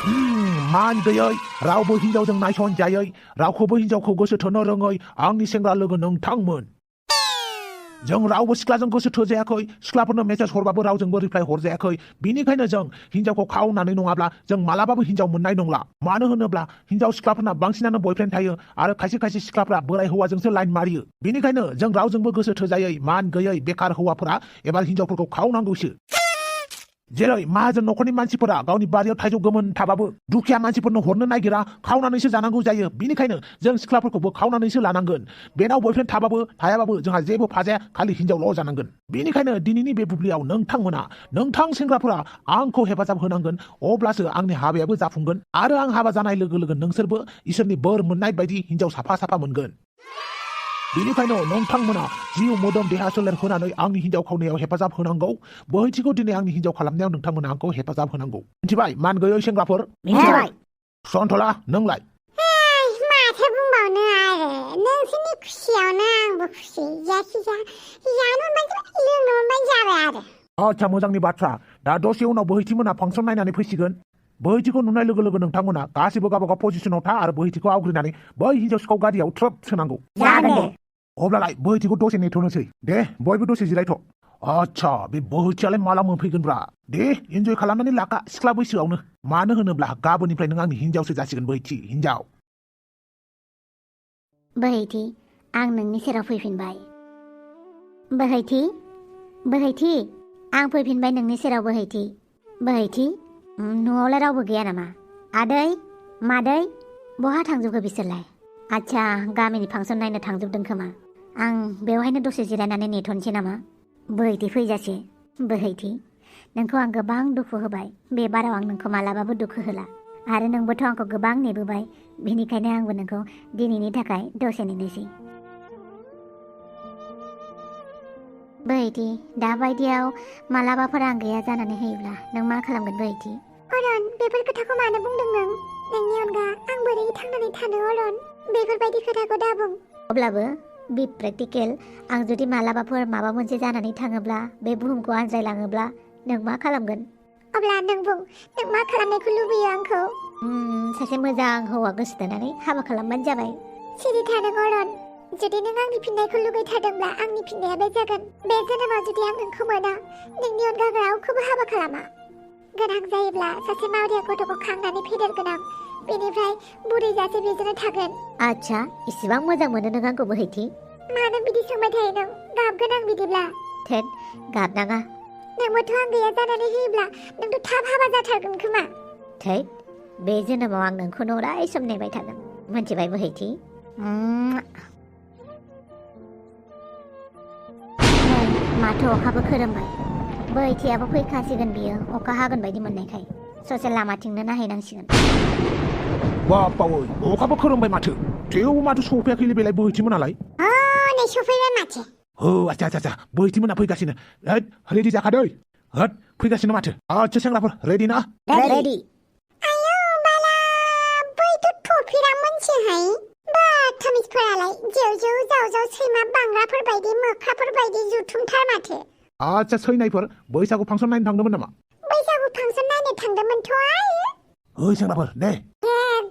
मान गैयै रावबो हिनजावजों नायसनजायै रावखौबो हिनजावखौ गोसो थोनो रोङै आंनि सेंग्रा लोगो नोंथांमोन जों रावबो सिख्लाजों गोसो थोजायाखै सिख्लाफोरनो मेसेज हरबाबो रावजोंबो रिप्लाय हरजायाखै बिनिखायनो जों हिनजावखौ खावनानै नङाब्ला जों मालाबाबो हिनजाव मोननाय नंला मानो होनोब्ला हिनजाव सिख्लाफोरना बांसिनानो बयफ्रेन्ड थायो आरो खायसे खायसे सिख्लाफोरा बोराय हौवाजोंसो लाइन मारियो बिनिखायनो जों रावजोंबो गोसो थोजायै मान गैयै बेकार हौवाफोरा एबा हिनजावफोरखौ खावनांगौसो जेरै माहाजोन नखरनि मानसिफोरा गावनि बारियाव थाइजौ गोमोन थाबाबो दुखिया मानसिफोरनो हरनो नागिरा खावनानैसो जानांगौ जायो बिनिखायनो जों सिख्लाफोरखौबो खावनानैसो लानांगोन बेनाव बयफ्रेन्ड थाबाबो थायाबाबो जोंहा जेबो फाजाया खालि हिनजावल' जानांगोन बेनिखायनो दिनैनि बे बुब्लियाव नोंथां सेंग्राफोरा आंखौ हेफाजाब होनांगोन अब्लासो आंनि हाबायाबो जाफुंगोन आरो आं हाबा जानाय लोगो लोगो नोंसोरबो इसोरनि बोर मोननाय बायदि हिनजाव साफा मोनगोन बेनिखायनो नोंथांमोना जिउ मोदोम देहा सोलेर होनानै आंनि हिनजाव खावनायाव हेफाजाब होनांगौ बोहैथिखौ दिनै आंनि हिनजाव खालामनायाव नोंथांमोना आंखौ हेफाजाब होनांगौ मिथिबाय मान गैयै सेंग्राफोर मिथिबाय सन्थला नोंलाय माथो बुंबावनो आरो नोंसोरनि खुसियावनो आंबो खुसि जायखिजाया जानो मोनबाय लोंनो मोनबाय जाबाय आरो आच्छा मोजांनि बाथ्रा दा दसे उनाव बोहैथिमोना फांसन नायनानै फैसिगोन बोहैथिखौ नुनाय लोगो लोगो नोंथांमोना गासिबो गावबागाव पजिसनाव था आरो बोहैथिखौ आवग्रिनानै बै हिनजावखौ गारियाव ट्रोब सोनांगौ जागोन दे अब्लालाय बोहैथिखौ दसे नेथ'नोसै दे बयबो दसे जिरायथ' आच्छा बे बोहैथियालाय माला मोनफैगोनब्रा दे इन्जय खालामनानै लाखा सिख्ला बैसोआवनो मानो होनोब्ला गाबोननिफ्राय नों आंनि हिनजावसो जासिगोन बोहैथि हिनजाव बोहैथि आं नोंनि सेराव फैफिनबाय बोहैथि आं फैफिनबाय नोंनि सेराव बोहैथि न'आवलाय रावबो गैया नामा आदै मादै बहा थांजोबखो बिसोरलाय आच्छा गामिनि फांसन नायनो थांजोबदों खोमा आं बेवहायनो दसे जिरायनानै नेथ'नोसै नामा बोहैथि फैजासे बोहैथि नोंखौ आं गोबां दुखु होबाय बे बाराव आं नोंखौ मालाबाबो दुखु होला आरो नोंबोथ' आंखौ गोबां नेबोबाय बिनिखायनो आंबो नोंखौ दिनैनि थाखाय दसे नेनोसै बोहैथि दाबायदियाव मालाबाफोर आं गैया जानानै होयोब्ला नों मा खालामगोन बोहैथि अरन बेफोर खोथाखौ मानो बुंदों नों नोंनि अनगा आं बोरै थांनानै थानो अरन बेफोरबायदि खोथाखौ दाबुं अब्लाबो बि प्रेक्टिकेल आं जुदि मालाबाफोर माबा मोनसे जानानै थाङोब्ला बे बुहुमखौ आनज्रायलाङोब्ला नों मा खालामगोन अब्ला नों बुं नों मा खालामनायखौ लुबैयो आंखौ सासे मोजां हौवा गोसो थोनानै हाबा खालामबानो जाबाय सिरि थादों अरन जुदि नों आंनि फिननायखौ लुगैथारदोंब्ला आंनि फिननाया बे जागोन बे जोनोमाव जुदि आं नोंखौ मोना नोंनि अनगा रावखौबो हाबा खालामा गोनां जायोब्ला सासे मावरिया गथ'खौ खांनानै फेदेरगोन आं बेनिफ्राय बुरै जासे बेजोंनो थागोन आच्छा इसिबां मोजां मोनो नों आंखौ बोहैथि मानो बिदि सोंबाय थायो नों गाबगोन आं बिदिब्ला थेद गाबनाङा नोंबोथ' आं गैया जानानै होयोब्ला नोंथ' थाब हाबा जाथारगोन खोमा थैद बे जोनोमाव आं नोंखौनो अराय सम नेबाय थागोन मोनथिबाय बोहैथि माथो अखाबो खोरोमबाय बोहैथियाबो फैखासिगोन बियो अखा हागोन बायदि मोननायखाय ससे लामाथिंनो नायहैनांसिगोन बापावै अखाबो खोरोमबाय माथो थेवबो माथो सफैयाखैलै बेलाय बोहैथिमोनालाय नै सफैबाय माथो आच्छा बोहैथिमोना फैगासिनो रेडि जाखादै फैगासिनो माथो आच्छा सेंग्राफोर रेडि ना रेडि आयौ बाला बैथ' थफिरामोनसोहाय बाथामिसफोरालाय जेव जाव सैमा बांग्राफोर बायदि मोख्राफोर बायदि जुथुमथार माथो आच्छा सैनायफोर बैसागु फांसन नायनो थांदोंमोन नामा बैसागु फांसन नायनो थांदोंमोनथ' आयो सेंग्राफोर दे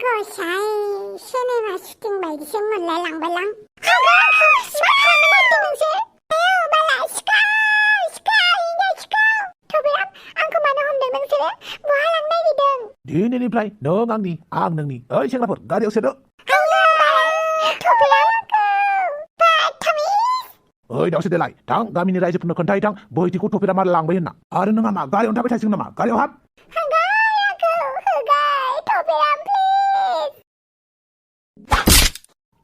गसाय सिनेमा शुटिं बायदिसो मोनलाय लांबायलां दिनैनिफ्राय नों आंनि आं नोंनि ओइ सेंग्राफोर गारियाव सोदो ओइ दावसे देलाय थां गामिनि रायजोफोरनो खोन्थाहैथां बोहैथिखौ थफिरा मार लांबाय होनना आरो नोंहा मा गारियावनो थाबाय थासिगोन नामा गारियाव हाब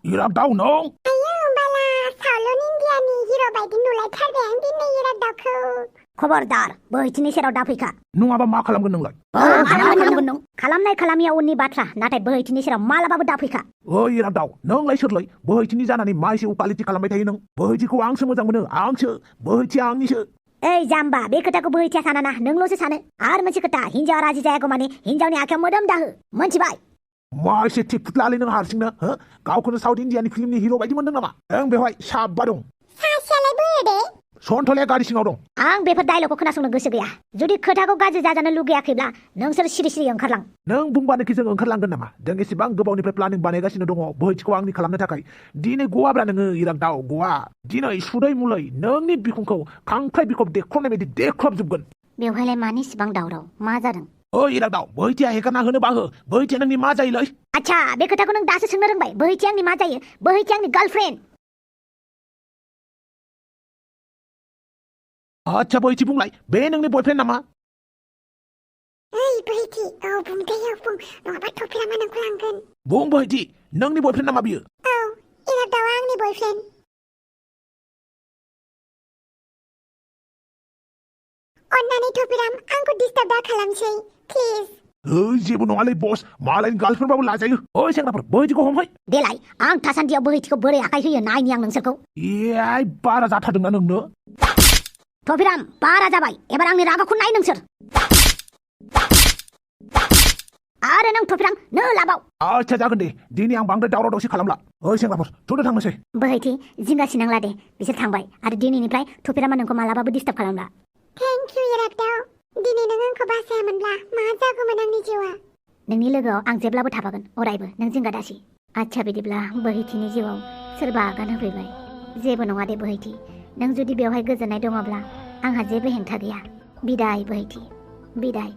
इरागदाव नों खबरदार बोहैथिनि सेराव दाफैखा नङाबा मा खालामगोन नोंलाय खालामनाय खालामिया उननि बाथ्रा नाथाय बोहैथिनि सेराव मालाबाबो दाफैखा ओइ इरागदाव नोंलाय सोरलाय बोहैथिनि जानानै मा एसे उकालिटि खालामबाय थायो नों बोहैथिखौ आंसो मोजां मोनो आंसो बोहैथिया आंनिसो ओइ जाम्बा बे खोथाखौ बोहैथिया साना नोंल'सो सानो आरो मोनसे खोथा हिनजावा राजि जायागौ माने हिनजावनि आखायाव मोदोम दाहो मोनथिबाय मा एसे थिक फुटलालै नों हारसिंनो गावखौनो साउथ इन्डियानि फिल्मनि हिर' बायदि मोनदों नामा बेवहाय साबा दं सासेयालाय बोरो दे सन्थलाया गारि सिङाव दं। आं बेफोर डायलगखौ खोनासंनो गोसो गैया। जुदि खोथाखौ गाज्रि जाजानो लुगैयाखैब्ला नोंसोर सिरि सिरि ओंखारलां। नों बुंबानोखि जों ओंखारलांगोन नामा? जों एसेबां गोबावनिफ्राय प्लानिं बानायगासिनो दङ बोहैथिखौ आंनि खालामनो थाखाय। दिनै गवाब्रा नोङो इरागदाव गवा। दिनै सुदै मुलै नोंनि बिखुंखौ खांख्राइ बिखब देख्रबनाय बायदि देख्रबजोबगोन। बेवहायलाय मानि इसिबां दावराव? मा जादों? ओइ इरागदाव बोहैथिया हेगारना होनो बाहो। बोहैथिया नोंनि मा जायोलै? आच्छा, बे खोथाखौ नों दासो सोंनो रोंबाय। बोहैथि आंनि मा जायो? बोहैथि आंनि गार्लफ्रेन्ड। आच्छा बोहैथि बुंलाय, बे नोंनि बयफ्रेन्ड नामा? ओइ बोहैथि, औ बुं दे, औ बुं, नङाबा थफिरामा नोंखौ लांगोन। बुं बोहैथि, नोंनि बयफ्रेन्ड नामा बियो? औ, इरागदावा आंनि बयफ्रेन्ड। अन्नानै थफिराम आंखौ डिस्टार्ब दा खालामसै, प्लिज। ओइ जेबो नङालै बस, मालायनि गार्लफ्रेन्डबाबो लाजायो। ओइ सेंग्राफोर बोहैथिखौ हमहै। देलाय आं थासान्दियाव बोहैथिखौ बोरै आखाइ होयो नायनि आं नोंसोरखौ। ए बारा जाथारदोंना नोंनो? थफिराम बारा जाबाय। एबार आंनि रागाखौ नाय नोंसोर। आरो नों थफिराम नो लाबाव। आच्छा जागोन दे, दिनै आं बांद्राय दावराव दावसि खालामला। ओइ सेंग्राफोर थुदो थांनोसै। बोहैथि जिंगासिनांला दे, बिसोर थांबाय आरो दिनैनिफ्राय थफिरामा नोंखौ मालाबाबो डिस्टार्ब खालामला। थेंक इउ इरागदाव। दिनै नों आंखौ बासायामोनब्ला मा जागौमोन आंनि जिउआ? नोंनि लोगोआव आं जेब्लाबो थाफागोन, अरायबो, नों जिंगा दासि। आच्छा बिदिब्ला बोहैथिनि जिउआव सोरबा आगान होफैबाय। जेबो नङा दे बोहैथि, नों जुदि बेवहाय गोजोननाय दङब्ला आंहा जेबो हेंथा गैया। बिदाय बोहैथि, बिदाय।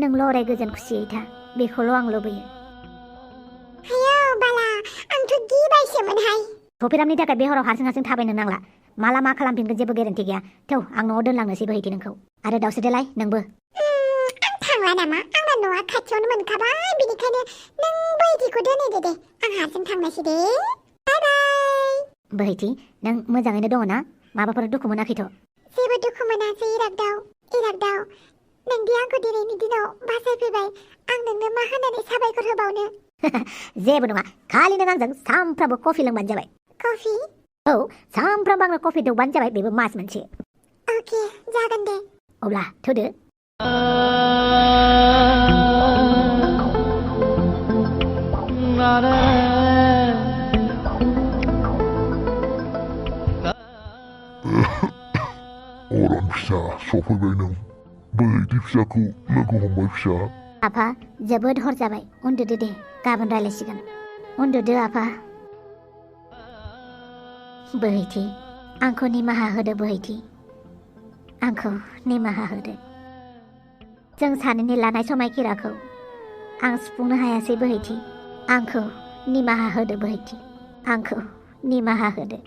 नोंल' अराय गोजोन खुसियै था, बेखौल' आं लुबैयो। आयौ बाला, आंथ' गिबायसोमोनहाय। थफिरामनि थाखाय बे हराव हारसिं हारसिं थाबायनो नांला। माला मा खालामफिनगोन जेबो गेरेन्टि गैया। थौ आं न'आव दोनलांनोसै बोहैथि नोंखौ। आरो दावस्रिदेलाय नोंबो। आं थांला नामा? आंना न'आ खाथियावनो मोनखाबाय, बेनिखायनो नों बोहैथिखौ दोनहैदो दे। आं हारसिं थांनोसै दे। बाय बाय। बोहैथि, नों मोजाङैनो दङ ना? माबाफोर दुखु मोनाखैथ'? जेबो दुखु मोनासै इरागदाव। इरागदाव, नोंदि आंखौ दिनैनि दिनाव बासायफैबाय, आं नोंनो मा होननानै साबायखर होबावनो? जेबो नङा, खालि नों आंजों सानफ्रामबो कफि लोंबानो जाबाय। कफि? औ, सानफ्रामबो आंनो कफि दौबानो जाबाय, बेबो मास मोनसे। अके, जागोन दे। अब्ला थुदो। अरन फिसा सफैबाय नों। बोहैथि फिसाखौ लोगो हमबाय फिसा। आफा, जोबोद हर जाबाय, उन्दुदो दे, गाबोन रायलायसिगोन। उन्दुदो आफा। बोहैथि, आंखौ निमाहा होदो बोहैथि। आंखौ निमाहा होदो। जों सानैनि लानाय समायखिराखौ आं सुफुंनो हायासै बोहैथि। आंखौ निमाहा होदो बोहैथि। आंखौ निमाहा होदो।